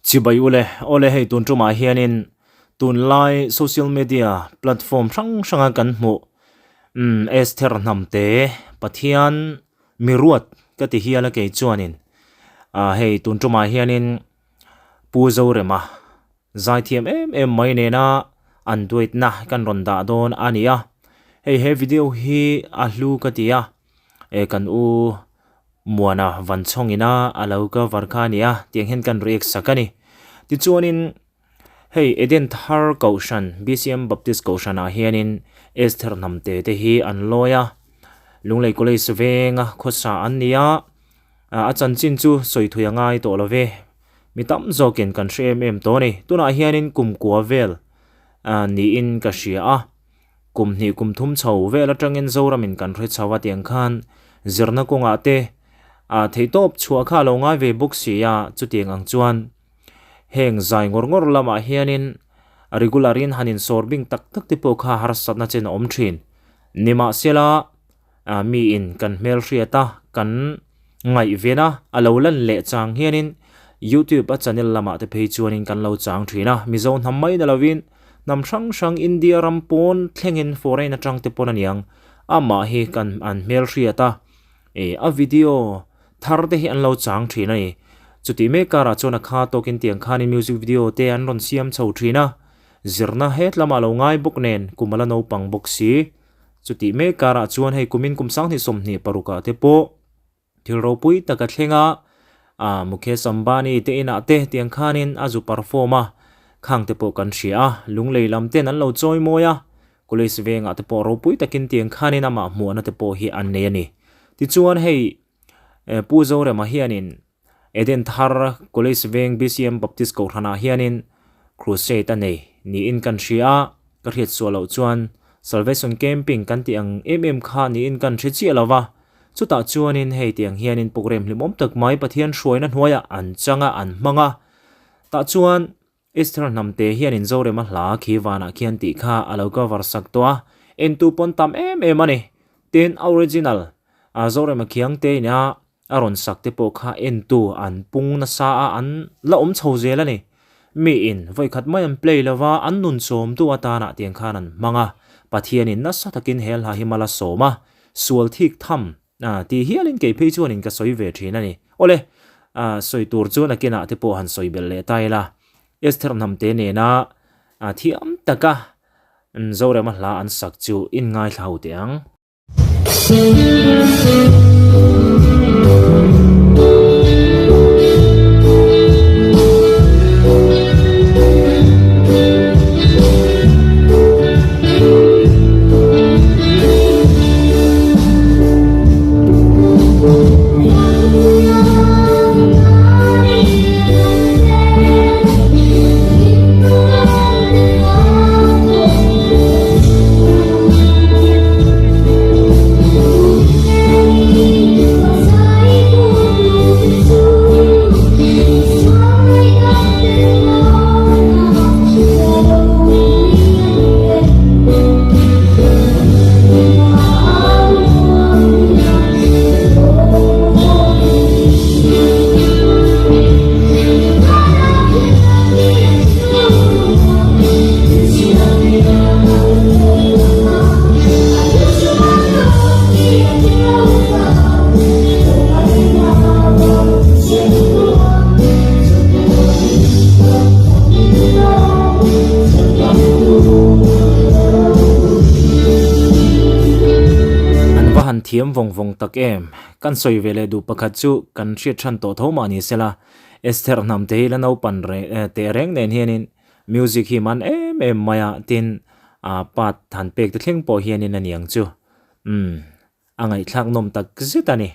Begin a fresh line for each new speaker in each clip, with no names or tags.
Chibai ule, awle hei tun tumah hianin tunlai social media platform hrang hranga kan hmuh umm Esther Hnamte Pathian miruat ka ti hial a kei chuanin ah hei tun tumah hianin Pu Zorema zaithiam em em mai nena an duaitna kan rawn dah dawn a ni a, hei he video hi a hlu ka ti a. E kan u Muana Vanchhawng ina a lo cover kha a ni a, tiang hian kan react sak a ni. Tichuanin hei Eden Thar Kohhran, BCM Baptist Kohhranah hianin Esther Hnamte te hi an lawi a, Lunglei College venga khawsa an ni a, a chanchin chu sawi thui a ngai tawh lo ve, mi tam zawkin kan hre em em tawh a ni. Tunah hianin kumkua vel niin ka hria a. Kum hnih kum thum chho vel atangin Zoramin kan hre chho a tiang khan zirna kawngah te ah theihtawp chhuah kha a lo ngai ve bawk si a, chutiang ang chuan heng zai ngawr ngawr lamah hianin regular in han insawr bing tak tak te pawh kha harsatna chen a awm thin. Nimahsela ah miin kan hmelhriat a, kan ngaihven a, a lo lan leh chang hianin YouTube a channel lamah te phei chuanin kan lo chang thin a, Mizo hnam mai na lovin hnam hrang hrang India ram pawn thlengin foreign atang te pawn aniang amah hi kan an hmelhriat a, eh a video thar te hi an lo chang thin a ni. Chutih mek karah chuan a kha tawkin tiang khanin music video te an rawn siam chho thin a, zirna het lamah lo ngai bawk nen kum ala naupang bawk si. Chutih mek karah chuan hei kumin kum sanghnih 26 ah te pawh thil ropui tak a thleng a, ah Mukesh Ambani te inah te tiang khanin a zu perform a, khang te pawh kan hria a, lunglei lam ten an lo chawi mawi a, college vengah te pawh ropui takin tiang khanin amah hmuahna te pawh hi an nei a ni. Tichuan hei Pu Zorema hianin Eden Thar College Veng BCM Baptist Kohhranah hianin Crusade a nei niin kan hria a, ka hriat suah loh chuan Salvation Camping kan tih ang em em kha niin kan hre chiah lo va, chutah chuanin hei tiang hianin programme hlimawm tak mai Pathian hruaina hnuaiah an chang a, an hmang a, tah chuan Esther Hnamte hianin Zorema hla khi vanah khian tih kha a lo cover sak tawh a, entu pawn tam em em a ni. Tin, a original a Zorema Khiangte ina a rawn sak te pawh kha entu an pung nasa a, an la awm chho zel a ni. Miin vawikhat mai an play lo va, an nun sawmtu atanah tiang khan an hmang a, Pathianin nasa takin he hla hi mal a sawm a, sual thik tham a ti hialin kei phei chuanin ka sawi ve thin a ni. Awle, sawi tur chu nakinah te pawh han sawi belh leh ta ila, Esther Hnamte nena thiam taka Zorema hla an sak chu inngaithla ho teh ang. An va han thiam vawng vawng tak em? Kan sawi ve leh duh pakhat chu kan hriat than tawh tho mah ni sela, Esther hnam te hi la naupan teh reng nen hianin music hi man em em mai a, tin part han pek te thleng pawh hianin a niang chu. Umm a ngaihthlak nawm tak zet a ni.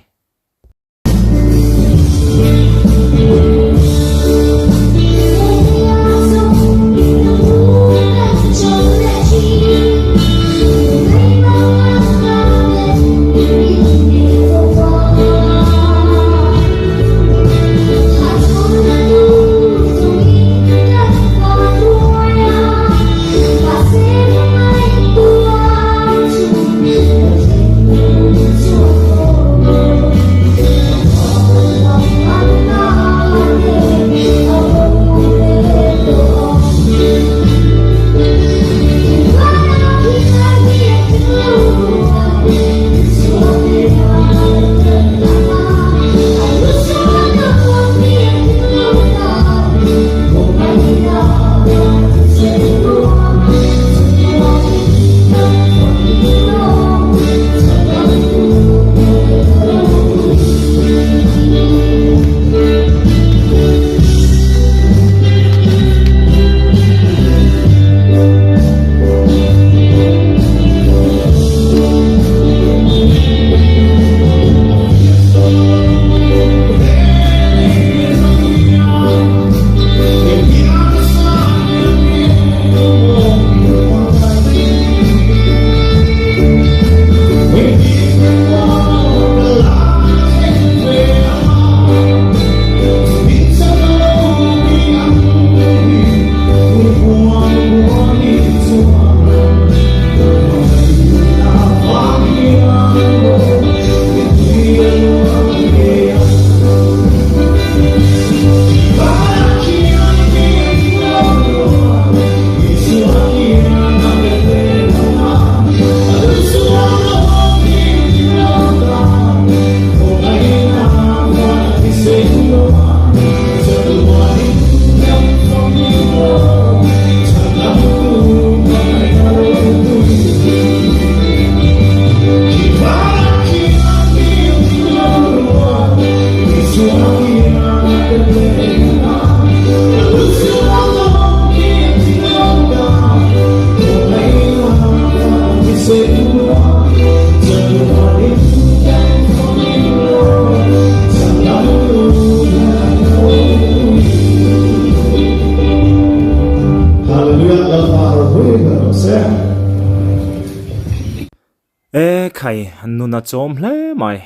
Ekhai, nun a chawm hle mai.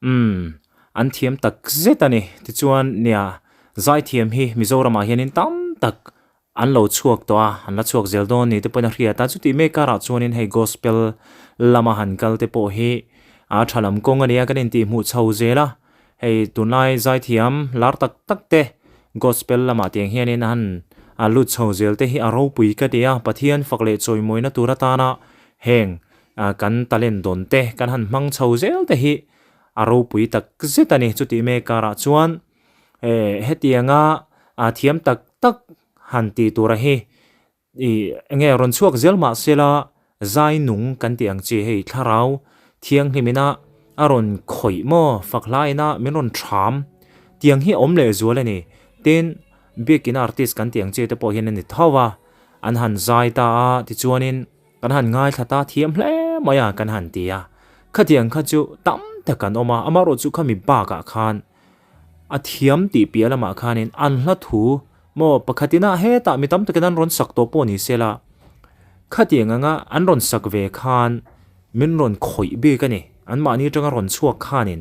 Umm, an thiam tak zet a ni. Tichuan, nia, zaithiam hi Mizoramah hianin tam tak an lo chhuak tawh a, an la chhuak zel dawn ni te pawhin a hriat a. Chutih mek karah chuanin hei gospel lama han kal te pawh hi a tha lam kawng a nia kan intihhmuh chho zel a. Hei tunlai zaithiam lar tak tak te gospel lamah tiang hianin a han a lut chho zel te hi a ropui ka ti a, Pathian fak leh chawimawina tur atana heng kan talent dawn te kan han hmang chho zel te hi a ropui tak zet a ni. Chutih mek karah chuan hetianga thiam tak tak han tih tura hi Ih, enge rawn chhuak zel mah sela zai nung kan tih ang chi hei thlarau thianghlim ina a rawn khawih maw fak hla ina min rawn thram tiang hi a awm leh zual a ni. Tin, biakin artist kan tih ang chi te pawh hian a ni tho a, an han zai ta a tichuanin kan han ngaithla ta thiam hle mai a kan han ti a. Khatiang kha chu tam tak an awm a, amaherawhchu khami bakah khan A thiam tih piah lamah khanin an hla thu maw pakhatin ah hetah mi tam takin an rawn sak tawh pawh ni se la, khatiang anga an rawn sak ve khan min rawn khawih bik a ni. Anmahni atanga rawn chhuak khanin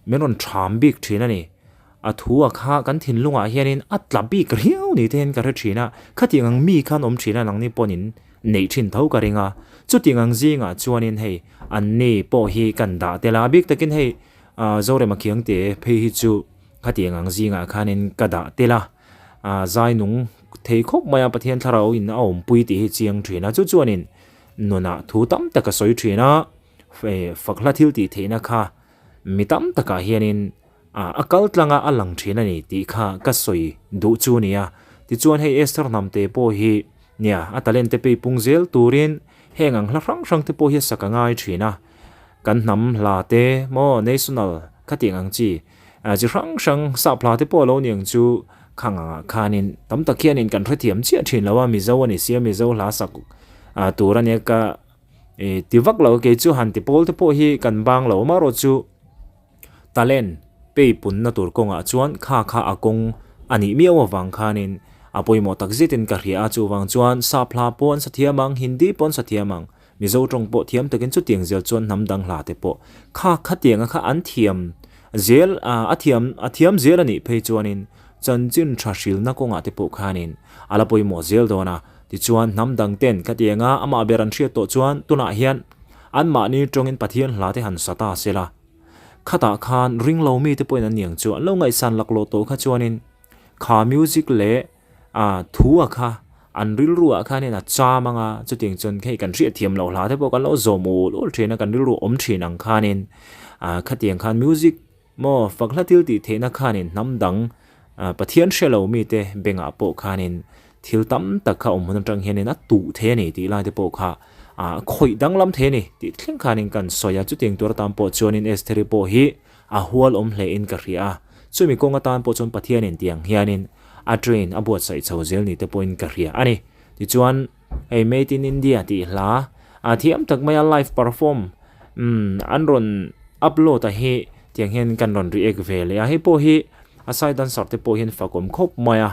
min rawn ṭham bik ṭhin a ni. A thu a kha kan thinlungah hianin a tla bik riau ni te hian ka hre ṭhin a, khatiang ang mi khan awm ṭhin a nangni pawhin in neih ṭhin tho ka ring a. Chutiang ang zingah chuanin hei anni pawh hi kan dah tel a, a bik takin hei Zorema Khiangte phei hi chu khatiang ang zingah khanin ka dah tel a, zai nung thei khawp mai a, Pathian thlarau in a awmpui tih hi chiang thin a, chu chuanin nunah thu tam tak a sawi thin a, fak hla thil tih theihna kha mi tam takah hianin a kal tlanga a lang thin a ni tih kha ka sawi duh chu a ni a. Tichuan hei Esther Hnamte pawh hi nia a talent te peipung zel turin heng ang hla hrang hrang te pawh hi a sak a ngai thin a. Kan hnam hla te maw national khatiang ang chi chi hrang hrang sap hla te pawh a lo ni ang chu khang angah khanin tam tak hianin kan hrethiam chiah thin lo a Mizo a ni sia Mizo hla sak tur a nia ka ti vak lo kei chu han ti pawl te pawh hi kan bang lo amaherawh chu talent pei punna tur kawngah chuan kha kha a kawng a nih miau avang khanin a pawimawh tak zetin ka hria a chuvang chuan sap hla pawh an sa thiam ang Hindi pawh an sa thiam ang. Mizo tawng pawh thiam takin chutiang zel chuan hnam dang hla te pawh kha khatianga kha an thiam zel a thiam a thiam zel a nih phei chuanin chanchin tha hrilna kawngah te pawh khanin a la pawimawh zel dawn a. Tichuan hnam dang ten khatianga amah ber an hriat tawh chuan tunah hian anmahni tawngin Pathian hla te han sa ta sela khatah khan ringlo mite pawhin an niang chu an lo ngaihsan laklawh tawh kha chuanin kha music leh A thu a kha an rilru ah khanin a cham ang a, chutiang chuan hei kan hriat thiam loh hla te pawh kan lo zawm ul ul thin a, kan rilru awm thin ang khanin ah khatiang khan music maw fak hla thil tih theihna khanin hnam dang ah Pathian hre lo mite bengah pawh khanin thil tam tak kha awm hun atang hianin a tuh thei a ni tih lai te pawh kha ah khawih danglam thei a ni tih thleng khanin kan sawi a, chutiang tur atan pawh chuanin Estheri pawh hi A hual awm hle in ka hria a, chumi kawng atan pawh chuan Pathianin tiang hianin a train a buatsaih chho zel ni te pawhin ka hria a ni. Tichuan, hei Made in India tih hla a thiam tak maia live perform umm an rawn upload a hi tiang hian kan rawn react ve leh a, hei pawh hi a side dancer te pawh hian fakawm khawp mai a,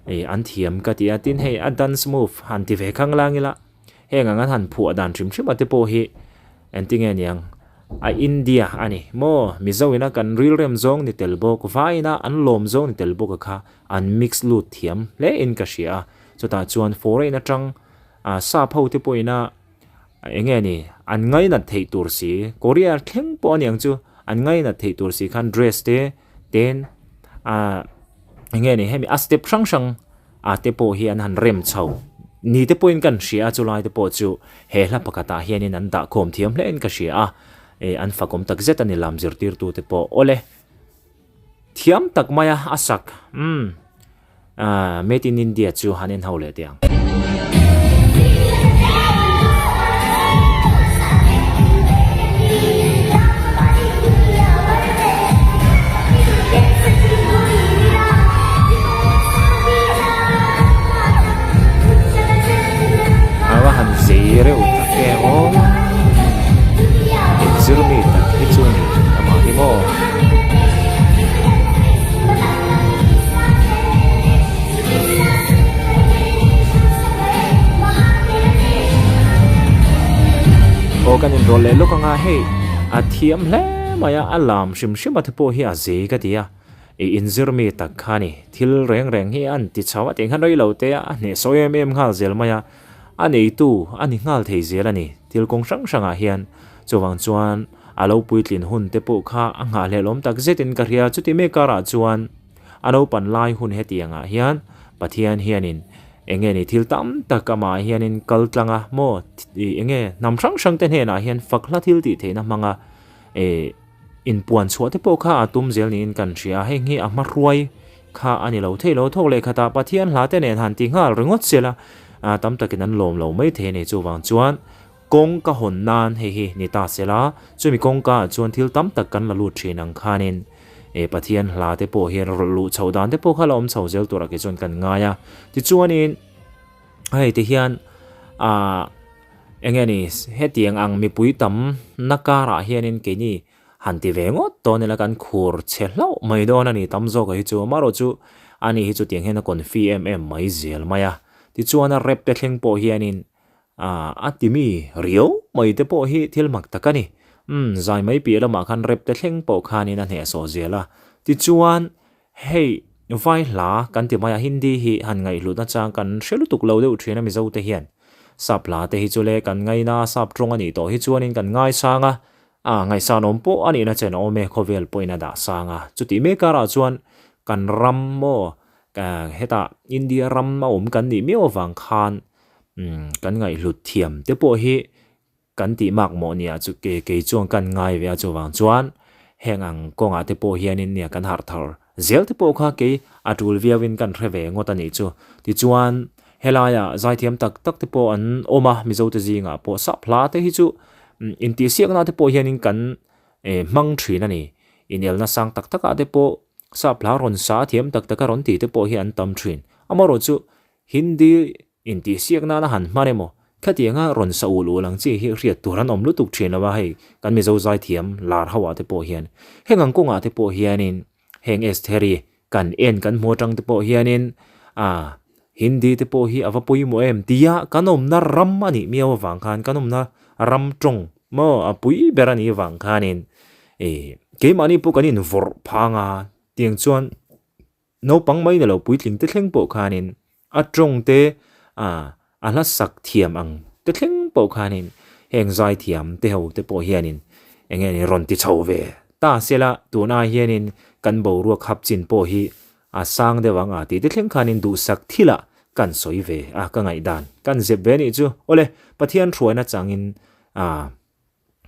ih an thiam ka ti a, tin hei a dance move han ti ve khang lang ila. Heng ang an han phuah dan hrim hrim a te pawh hi engtinge niang a India a ni maw Mizo ina kan rilrem zawng ni tel bawk vai ina an lawm zawng ni tel bawk a kha an mix lut thiam hle in ka hria a chutah chuan foreign atang ah sap ho te pawh ina enge ni an ngainat theih tur si Korea thleng pawh a niang chu an ngainat theih tur si khan dress te ten ah enge ni hemi a step hrang hrang a te pawh hi an han rem chho ni te pawhin kan hria a chulai te pawh chu he hla pakhatah hianin an dah khawm thiam hle in ka hria a eh an fakawm tak zet a ni lam zirtirtu te pawh awle thiam tak mai a a sak umm ah made in India chu han en ho leh teh ang. A va han zei reuh tak em aw inzir mi tak hi chu ni amah hi maw. pawh kan inrawlh leh lawk anga hei a thiam hle mai a, a lam hrim hrim a te pawh hi a zei ka ti a, i inzir mi tak kha a ni. Thil reng reng hi an ti chho a tih khan rei lo te a hnehsawh em em nghal zel mai a, a neitu a ni nghal thei zel a ni thil kawng hrang hrangah hian. Chuvang chuan a lo puitlin hun te pawh kha a nghahhlelhawm tak zetin ka hria chuti mek karah chuan A naupan lai hun hetiangah hian Pathian hianin eng nge ni thil tam tak amah hianin kal tlang a maw ih eng nge hnam hrang hrang te hnenah hian fak hla thil tih theihna hmanga eh inpuan chhuah te pawh kha a tum zel niin kan hria a, heng hi a hma hruai kha a ni lo thei lo thawk leh khatah Pathian hla te nen han ti nghal ringawt sela tam takin an lawm lo mai thei a ni chuvang chuan Kawng ka hawn nan hei hi ni ta se la, chumi kawngka ah chuan thil tam tak kan la lut thin ang khanin e Pathian hla te pawh hian rawlh luh chhoh dan te pawh kha la awm chho zel turah kei chuan kan ngai a. Tichuanin hei ti hian ah eng nge ni hetiang ang mipui tam na karah hianin keini han ti ve ngawt dawn ila kan khur chhe hlauh mai dawn a ni tam zawk hi chu amaherawh chu ani hi chutiang hian a confi em em mai zel mai a. Tichuan a rep te thleng pawh hianin Ah, a ti mi riau mai te pawh hi thil mak tak a ni. Umm, zai mai piah lamah khan rep te thleng pawh khanin a hnehsawh zel a. Tichuan, hei vai hla kan ti mai a, Hindi hi han ngaihhlut nachang kan hre lutuk lo deuh thin a Mizo te hian. Sap hla te hi chu le kan ngaina a, sap tawng a nih tawh hi chuanin kan ngaisang a, ah, ngaihsanawm pawh a nihna chen a awm e, khawvel pawhin a dah sang a. Chutih mek karah chuan kan ram maw, hetah India ram a awm kan nih miau avang khan Umm kan ngaihhlut thiam te pawh hi kan tih mak mawh nia chu ke kei chuan kan ngai ve a chuvang chuan heng ang kawngah te pawh hianin nia kan harh thar zel te pawh kha kei a tul viauin kan hre ve ngawt a nih chu. Tichuan helaiah zaithiam tak tak te pawh an awm a Mizo te zingah pawh sap hla te hi chu intihsiakna te pawh hianin kan eh hmang thin a ni. Inelna sang tak takah te pawh sap hla rawn sa thiam tak taka rawn tih te pawh hi an tam thin. Amaherawhchu chu Hindi intihsiak nana han hman emaw, khatianga rawn sa ul ul ang chi hi hriat tur an awm lutuk thin lo a, hei kan Mizo zaithiam lar ho ah te pawh hian heng ang kawngah te pawh hianin heng Estheri kan en kan hmu atang te pawh hianin ah Hindi te pawh hi a va pawimawh em tia kan awmna ram a nih miau avang khan kan awmna ram tawng maw a pui ber a nih avang khanin ih keimahni pawh kan invawrh phang a tiang chuan Naupang mai ni lo puitling te thleng pawh khanin a tawng te ah a hla sak thiam ang te thleng pawh khanin heng zai thiam te ho te pawh hianin eng nge ni rawn ti chho ve ta sela tuna hianin kan boruak hap chin pawh hi a sang deuh ang a tih te thleng khanin duhsak thilah kan sawi ve a ka ngaihdan kan zep ve anih chu awle Pathian hruaina changin ah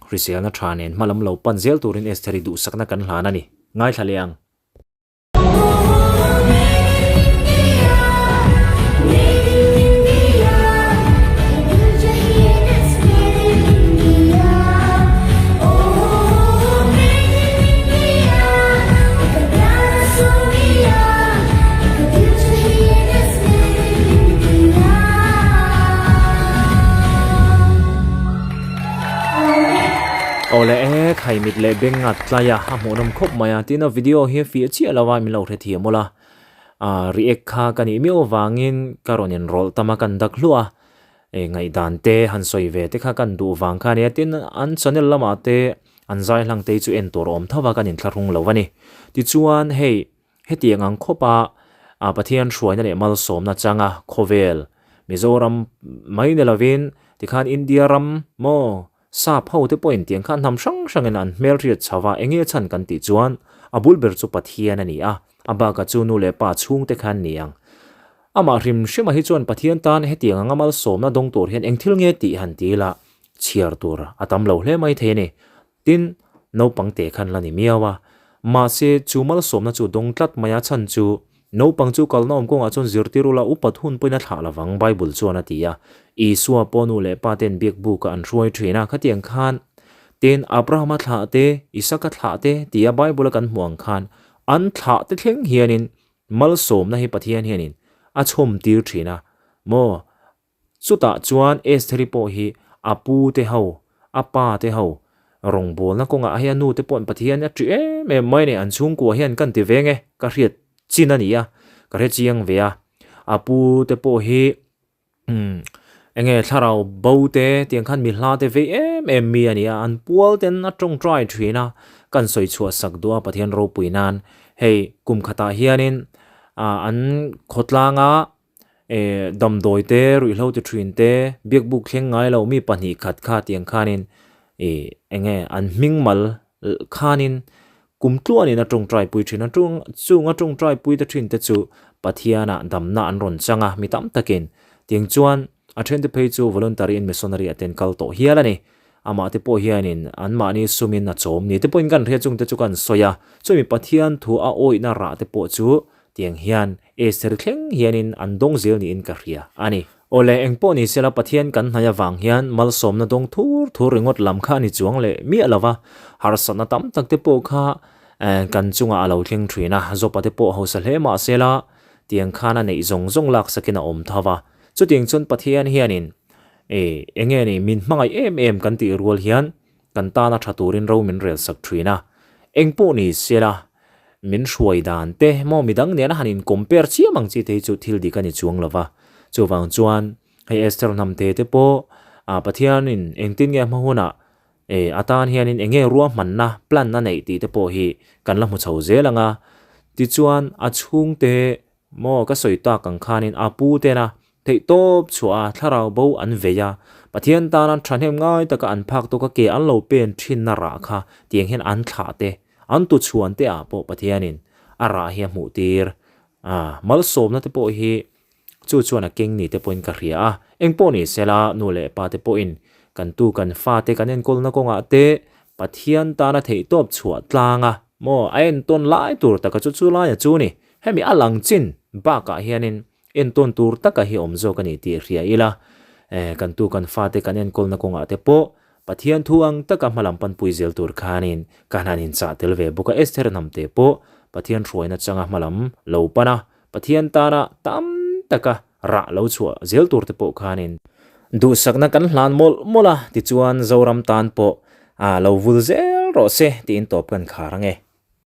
hriselna tha nen hmalam lo pan zel turin Estheri duhsakna kan hlan a ni ngaithla leh ang. Awle e, khai mit leh beng a tlai a, a hmuhnawm khawp mai a, tin a video hi a fiah chiah lo a, min lo hrethiam ula, ah react kha ka nih miau avangin ka rawn inrawlh tam a, kan dak hluah a, eh ngaihdan te han sawi ve te kha kan duh vang kha a nia, tin an channel lamah te an zai hlang te hi chu en tur a awm tho a, kan inthlahrung lo a ni. Tichuan hei Hetiang ang khawpa a Pathian hruaina leh malsawmna changa khawvel Mizoram mai ni lovin tikhan India ram maw sap ho te pawhin tiang khan hnam hrang hrangin an hmelhriat chho va enge chhan kan tih chuan a bul ber chu Pathian a ni a, a bakah chu nu leh pa chhungte khan ni ang. Amah hrim hrima hi chuan Pathian tan hetiang anga malsawmna dawng tur hian eng thil nge tih han ti ila chhiar tur a tam lo hle mai thei a ni. Tin, naupang te khan la ni miau a. Mahse, chu malsawmna chu dawng tlat mai a chhan chu, Naupang chu kalna awm kawngah chuan zirtir ula upat hun pawhin a thlah lovang, Bible chuan a ti a. Isua pawh nu leh pa ten biak bukah an hruai thin a, khatiang khan, Tin, Abrahama thlah te, Isaka thlah te, tia Bible a kan hmuh ang khan, an thlah te thleng hianin malsawmna hi Pathian hianin a chhawm tir thin a. Maw? Chutah chuan Estheri pawh hi a pu te ho, a pa te ho rawngbawlna kawngah hei a nu te pawhin Pathian a ṭih em em mai a ni, an chhungkua hian kan ti veng e, ka hriat chin a ni a, ka hre chiang ve a. A pu te pawh hi umm Enge thlarau bo te tiang khan mi hla te vei em em mi a ni a, an pual ten a tawngtai thin a, kan sawi chhuah sak duh a Pathian ropui nan. Hei kum khatah hianin ah an khawtlanga eh damdawi te ruihhlo ti thin te biakbuk thleng ngai lo mi pahnih khat kha tiang khanin ih enge an hming mal khanin Kum tluanin a tawngtai pui thin a, chung chung a tawngtai pui te thin te chu Pathianah damna an rawn chang a, mi tam takin. Tiang chuan a then te phei chu voluntary in missionary a ten kal tawh hial a ni. Amah te pawh hianin anmahni sumin a chawm ni te pawhin kan hria chung te chu kan sawi a, chumi Pathian thu a awihna rah te pawh chu tiang hian Esther thleng hianin an dawng zel niin ka hria a ni. Awle, engpawh ni sela Pathian kan hnaih avang hian malsawmna dawng thur thur ringawt lam kha a ni chuang leh miah lo va, harsatna tam tak te pawh kha kan chungah a lo thleng thin a, Jopa te pawh hausa hle mah sela tiang khan a neih zawng zawng laksakin a awm tho va. Chutiang chuan Pathian hianin eng nge ni min hmangaih em em kan tih rual hian kan tana tha turin ro min rel sak thin a, engpawh ni sela min hruai dan te maw midang nena han in compare chiam ang chi te hi chu thil dik a ni chuang lo va, chuvang chuan hei Esther hnam te te pawh ah Pathianin engtin nge hma hunah eh a tan hianin eng nge ruahmanna plan a neih tih te pawh hi kan la hmu chho zel ang a, tichuan a chhungte Maw ka sawi tak ang khanin a pu tena theihtawp chhuah a thlarau bo an vei a, Pathian tana thahnem ngai taka an phak tawk a ke an lo pen thinna rah kha tiang hian an thlah te, an tuchhuan te ah pawh Pathianin a rah hi a hmuh tir a, malsawmna te pawh hi chu chuan a keng ni te pawhin ka hria a, engpawh ni sela nu leh pa te pawhin kan tu kan fate kan enkawlna kawngah te Pathian tana theihtawp chhuah tlanga maw a entawn lai tur taka chu chu laia chu ni. Hemi a lang chin bakah hianin entawn tur taka hi awm zawk a ni tih hria ila, kan tu kan fate kan enkawlna kawngah te pawh Pathian thu ang taka hmalam panpui zel tur khanin ka hnan inchah tel ve bawk a, Esther hnamte pawh Pathian hruaina changa hmalam lo pan a, Pathian tana tam taka rah lo chhuah zel tur te pawh khanin duhsakna kan hlan mawlh mawlh a, tichuan Zoram tan pawh lo vul zel rawh se tiin tawp kan khar ang e.